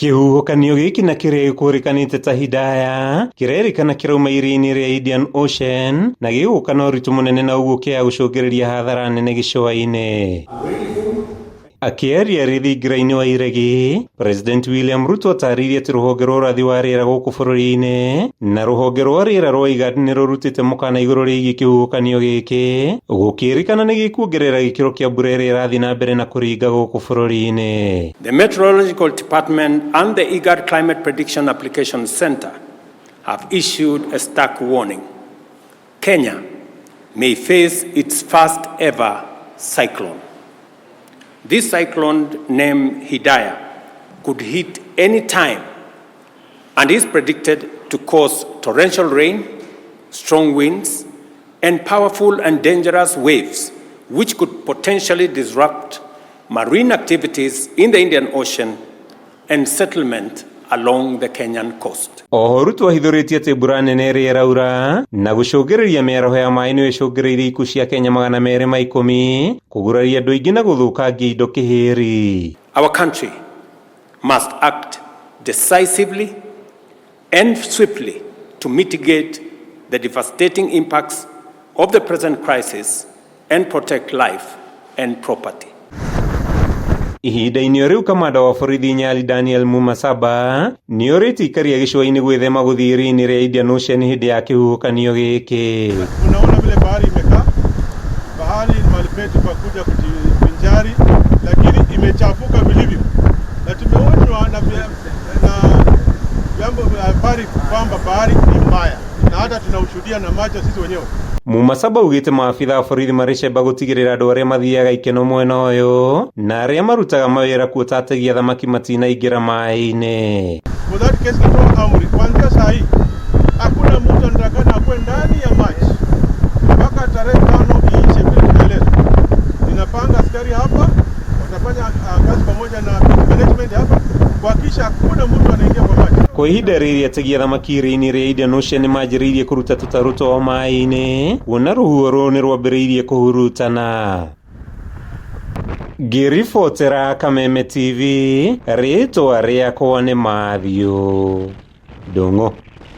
Kĩhuhũkanio gĩkĩ na kĩrĩa gĩkũrĩkanĩte ta Hidaya kĩrerĩkana kĩrauma iria-inĩ rĩa Indian Ocean na gĩgũka na ũritũ mũnene na ũguo kĩaya gũcũngĩrĩria hathara nene gĩcũa-inĩ. Akĩaria arĩ thingira-inĩ wa iregi, President William Ruto atarĩirie atĩ rũhonge rwa ũrathi wa rĩera gũkũ bũrũri-inĩ na rũhonge rwa rĩera rwa IGAD nĩ rũrutĩte mũkana igũrũ rĩgiĩ kĩhuhũkanio gĩkĩ gũkĩrĩkana nĩ gĩkuongerera gĩkĩro kĩa mbura ĩrĩa ĩrathiĩ na mbere na kũringa gũkũ bũrũri-inĩ. The Meteorological Department and the IGAD Climate Prediction Application Center have issued a stark warning. Kenya may face its first ever cyclone. This cyclone, named Hidaya, could hit any time and is predicted to cause torrential rain, strong winds, and powerful and dangerous waves, which could potentially disrupt marine activities in the Indian Ocean and settlement along the Kenyan coast. Oho Ruto ahithũrĩtie atĩ mbura nene ĩrĩa ĩraura na gũcũngĩrĩria mĩaraho ya maĩ nĩyo ĩcũngĩrĩirie ikuũ cia Kenya 210, kũguraria andũ aingĩ na gũthũkangia indo kĩhĩri. Our country must act decisively and swiftly to mitigate the devastating impacts of the present crisis and protect life and property. Ihinda-inĩ o rĩu, kamanda wa borithi Nyali Daniel Mumasaba nĩ orĩtie aikari a gĩcũa-inĩ gwĩthema gũthiĩ iria-inĩ rĩa Indian Ocean hĩndĩ ya kĩhuhũkanio gĩkĩ. Unaona vile bahari imekaa. Bahari ni mahali petu pa kuja kujivinjari, lakini imechafuka vilivyo, na tumeonywa na vyombo vya habari kwamba bahari ni mbaya, na hata tunaushuhudia na macho sisi wenyewe. Mumasaba augĩte maabitha a borithi marĩ cemba gũtigĩrĩra andũ arĩa mathiaga ikeno mwena ũyũ na arĩa marutaga mawĩra kuo ta ategi a thamaki matinaingĩra maĩ-inĩ. For that case, natoa amri kuanzia saa hii hakuna mtu anatakana akuwe ndani ya maji mpaka tarehe 5 iishe vile tumeelezwa. Ninapanga askari hapa watafanya kazi pamoja na beach management hapa kuhakikisha hakuna mtu anaingia kwa maji. Kwa ihinda rĩrĩ, ategi a thamaki iria-inĩ rĩa Indian Ocean nĩmanjĩrĩirie kũruta tũtarũ twao maĩ-inĩ kuona rũhuho rũu nĩ rwambĩrĩirie kũhurutana. Ngĩribotera Kameme TV, rĩtwa rĩakwa nĩ Matthew Ndung'u.